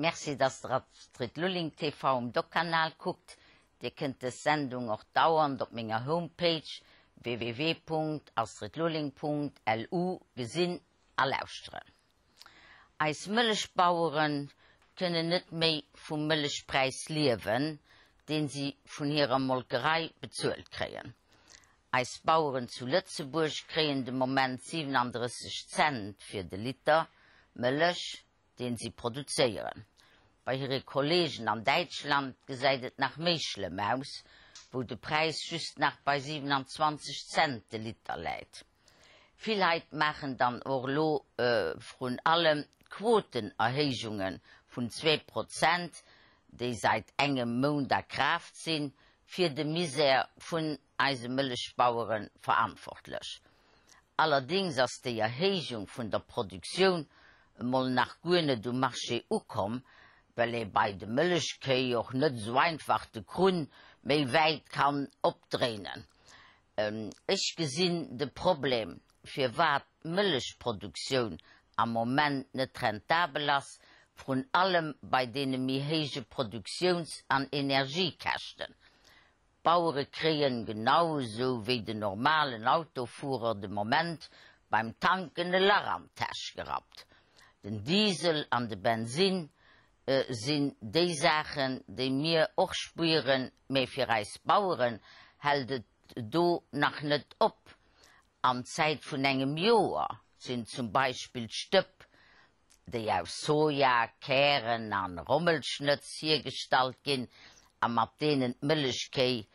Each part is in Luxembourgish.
Merci, dass der Astrid Lulling TV um Doc-Kanal kuckt. Dir kënnt dës Sendung och dauernd op menger Homepage www.astridlulling.lu gesinn a lauschteren. Eis Mëllechbauere kënnen net méi vum Mëllechpräis liewen, deen si vun hirer Molkerei bezuelt kréien. Eis Baueren zu Lëtzebuerg kréien de Moment 37 Cent fir de Liter Mëllech, deen si produzéieren. Bei hire Kolleegen an Däitschland gesäit et nach méi schlëmm aus, wou de Präis just nach bei 27 Cent de Liter läit. Vill Leit maachen dann och elo vrun allem d'Quotenerhéijunge vun 2%, déi seit engem Mount a Kraaft sinn, fir de Misär vun eise Mëllechbauere verantwortlech. Allerdéngs ass déi Erhéijung vun der Produktioun emol nach guer net um Marché ukomm, well ee bei de Mëllechkéi och net esou einfach de Krunn méi wäit kann opdréinen. Ech gesinn de Problem, firwat d'Mëllechproduktioun am Moment net rentabel ass, vrun allem bei deene méi héije Produktiouns an Energiekäschten. D'Bauere kréien, genau esou wéi den normalen Autofuerer de Moment beim Tanken e Lach an d'Täsch gerappt. Den Diesel an de Bensinn sinn déi Saachen, déi mir och spueren, mä fir eis Baueren hält et do nach net op. An Zäit vun engem Joer sinn zum Beispill d'Stëpp, déi aus Soja, Kären an Rommelschnëtz hiergestallt ginn a mat deenen d'Mëllechkéi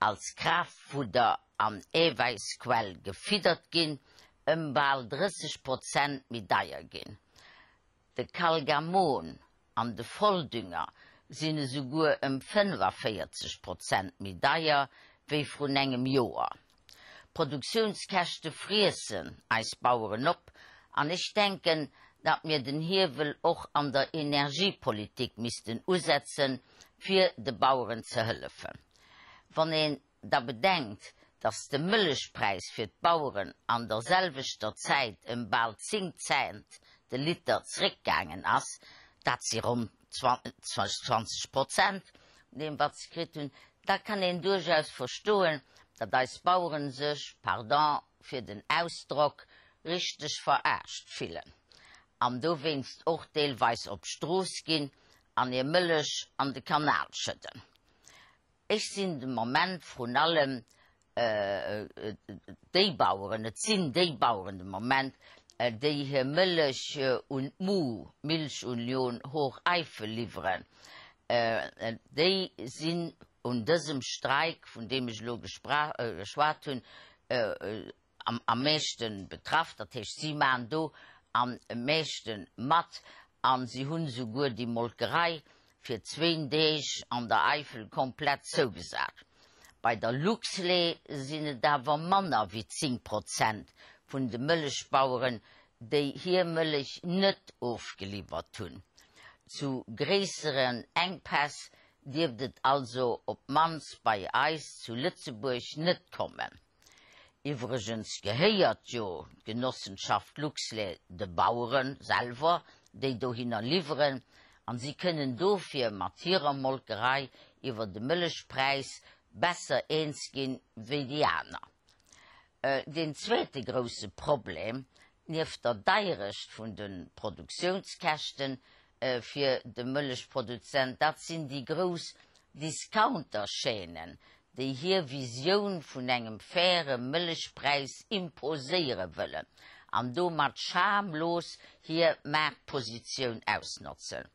als Kraaftfudder an Äwäissquell gefiddert ginn, ëm bal 30 Prozent méi deier ginn. De Kalgamon an de Volldünger sinn esouguer ëm 45 Prozent méi deier wéi vrun engem Joer. D'Produktiounskäschte friessen eis Baueren op an ech denken, datt mir den Hiewel och an der Energiepolitik missten usetzen, fir de Baueren ze hëllefen. Wann een da bedenkt, datt de Mëllechpräis fir d'Baueren an der selwechter Zäit ëm bal 10 Cent de Liter zréckgaangen ass, dat si ronn 20 Prozent vun deem wat se kritt hunn, da kann een duerchaus verstoen, datt eis Baueren sech, pardon fir den Ausdrock, richteg verarscht fillen an dowéinst och deelweis op d'Strooss ginn an hir Mëllech an de Kanal schëdden. Ech sinn de Moment vrun allem déi Baueren, et sinn déi Baueren de Moment, déi hir Mëllech un d'MU, Milchunion Hocheifel, liwweren, déi sinn un dësem Streik, vun deem ech elo geschwat hunn, am meeschte betraff. Dat heescht, si maachen do am meeschte mat a si hunn esouguer déi Molkerei fir zwéin Deeg an der Eifel komplett zougesat. Bei der Luxlait sinn et awer manner wéi 10 Prozent vun de Mëllechbaueren, déi hir Mëllech net ofgeliwwert hunn. Zu gréisseren Enkpäss dierft et also op d'mannst bei eis zu Lëtzebuerg net kommen. Iwwregens gehéiert jo d'Genossenschaft Luxlait de Bauere selwer, déi dohinner liwweren, an si kënnen dofir mat hirer Molkerei iwwer de Mëllechpräis besser eens ginn wéi déi aner. Deen zweete grousse Problem, nieft der Deierecht vun de Produktiounskäschten fir de Mëllechproduzent, dat sinn déi grouss Discounter-Chaînen, déi hir Visioun vun engem faire Mëllechpräis imposéiere wëllen an domat schamlos hir Maartpositioun ausnotzen.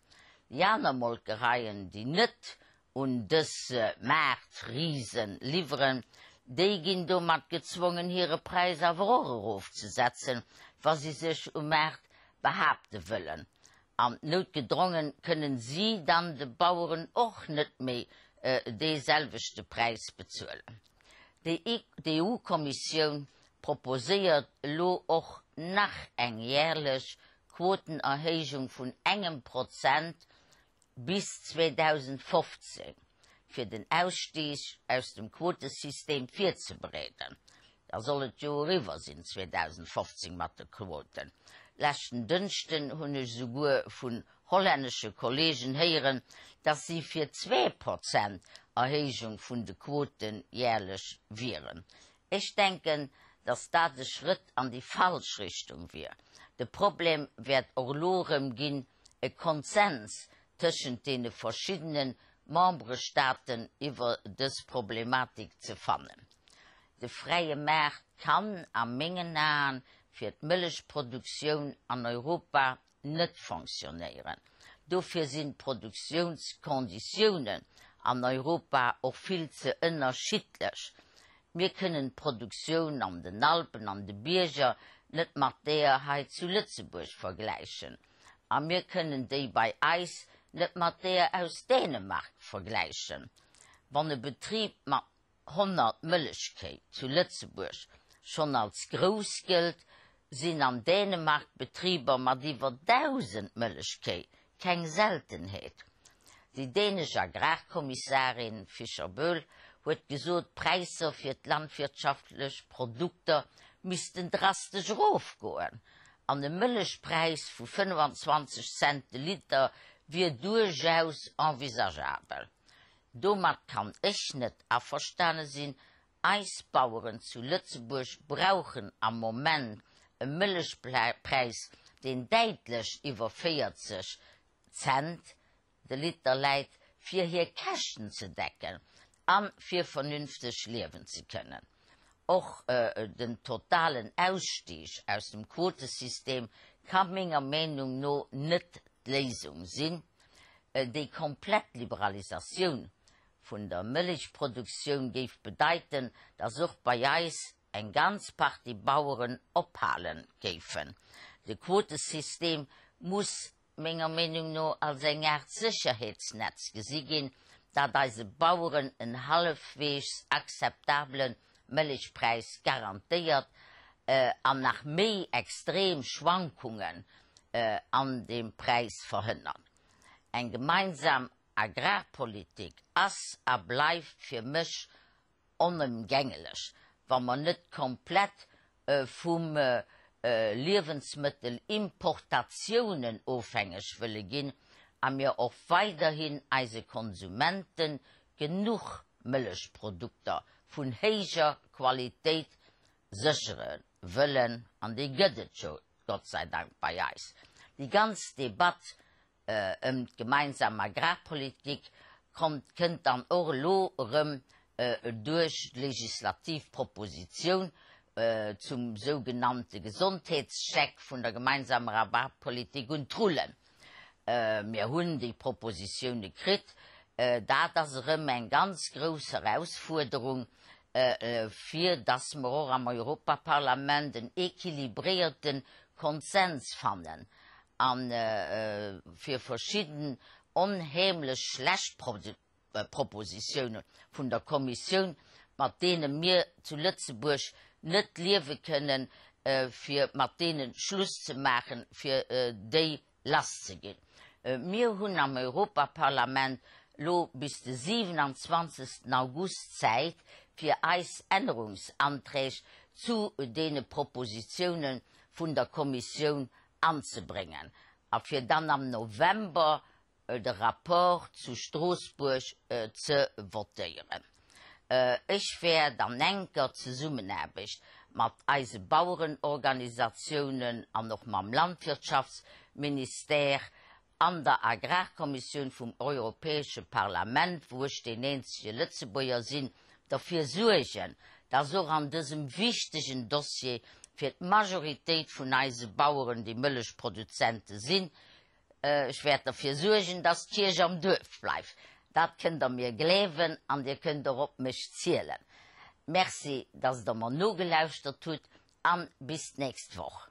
Déi aner Molkereien, déi net un dës Maartrisen liwweren, déi ginn domat gezwongen hire Präis awer och erofzesetzen, wa si sech um Maart behaapte wëllen. An noutgedrongen kënnen si dann de Baueren och net méi dee selwechte Präis bezuelen. D'EU-Kommissioun proposéiert elo och nach eng järlech Quotenerhéijung vun engem Prozent bis 2015, fir den Ausstieg aus dem Quotesystem virzebereeden. Da soll et jo eriwwer sinn 2015 mat de Quoten. Leschten Dënschden hunn ech esouguer vun. hollännesche Kolleegen héieren, datt si fir 2% Erhéijung vun de Quote järlech wieren. Ech denken, datt dat e Schrëtt an déi falsch Richtung wier. De Problem wäert och elo erëm ginn, e Konsens tëschent deene verschiddene Memberestaaten iwwer dës Problematik ze fannen. De fräie Maart kann a mengen Aen fir d'Mëllechproduktioun an Europa net fonctionnéieren. Dofir sinn d'Produktiounskonditiounen an Europa och vill ze ënnerschiddlech. Mir kënnen d'Produktioun an den Alpen an de Bierger net mat deeër hei zu Lëtzebuerg vergläichen. A mir kënnen déi bei eis net mat deeër aus Dänemark vergläichen. Wann e Betrib mat 100 Mëllechkéi zu Lëtzebuerg schonn als grouss gëllt, sinn an Dänemark Betriber mat iwwer 1.000 Mëllechkéi keng Seltenheet. Déi dänesch Agrarkommissarin Fischer-Boel huet gesot, d'Präisser fir d'landwirtschaftlech Produkter missten drastesch erofgoen an e Mëllechpräis vu 25 Cent de Liter wier duerchaus envisageabel. Domat kann ech net averstane sinn. Eis Baueren zu Lëtzebuerg brauchen am Moment e Mëllechpräis, deen däitlech iwwer 40 Cent de Liter läit, fir hir Käschten ze decken a fir vernünfteg liewen ze kënnen. Och den totalen Ausstieg aus dem Quotesystem ka menger Meenung no net d'Léisung sinn. Déi komplett Liberalisatioun vun der Mëllechproduktioun géif bedeiten, datt och bei eis eng ganz Partie Baueren ophale géifen. De Quotesystem muss menger Meenung no als eng Aart Sécherheetsnetz gesi ginn, dat eise Baueren en hallefweegs akzeptabele Mëllechpräis garantéiert an nach méi extrem Schwankungen an deem Präis verhënnert. Eng gemeinsam Agrarpolitik ass a bleift fir mech onëmgängelech, wa mer net komplett vum Liewensmëttelimportatiounen ofhängeg wëlle ginn a mir och weiderhin eise Konsumente genuch Mëllechprodukter vun héijer Qualitéit séchere wëllen, an déi gëtt et jo Gott sei Dank bei eis. Déi ganz Debatt ëm d'gemeinsam Agrarpolitik kommt, kënnt dann och elo erëm duerch d'legislativ Propositioun zum sougenannte Gesondheetscheck vun der gemeinsamer Agrarpolitik un d'Rullen. Mir hunn déi Propositioune kritt. Dat ass erëm eng ganz grouss Erausfuerderung, fir dass mer och am Europaparlament en équilibréierte Konsens fannen a fir verschidden onheemlech schlecht Propositioune vun der Kommissioun, mat deene mir zu Lëtzebuerg net liewe kënnen, fir mat deene Schluss ze maachen, fir déi lasszeginn. Mir hunn am Europaparlament lo bis de 27. August Zäit, fir eis Ännerungsanträg zu deene Propositioune vun der Kommissioun anzebréngen a fir dann am November de Rapport zu Stroossbuerg ze votéieren. Ech wäert an enker Zesummenaarbecht mat eise Bauerenorganisatiounen an och mam Landwirtschaftsministère an der Agrarkommissioun vum Europäesche Parlament, wou ech deen eenzege Lëtzebuerger sinn, derfir suergen, dass och an dësem wichtegen Dossier fir d'Majoritéit vun eise Baueren, déi Mëllechproduzente sinn, Ech wäert derfir suergen, dass d'Kierch am Duerf bleift. Dat kënnt Der mir gleewen an Dir kënnt och op mech zielen. Merci, dass Der mer nogelauschtert hutt an bis d'nächst Woch.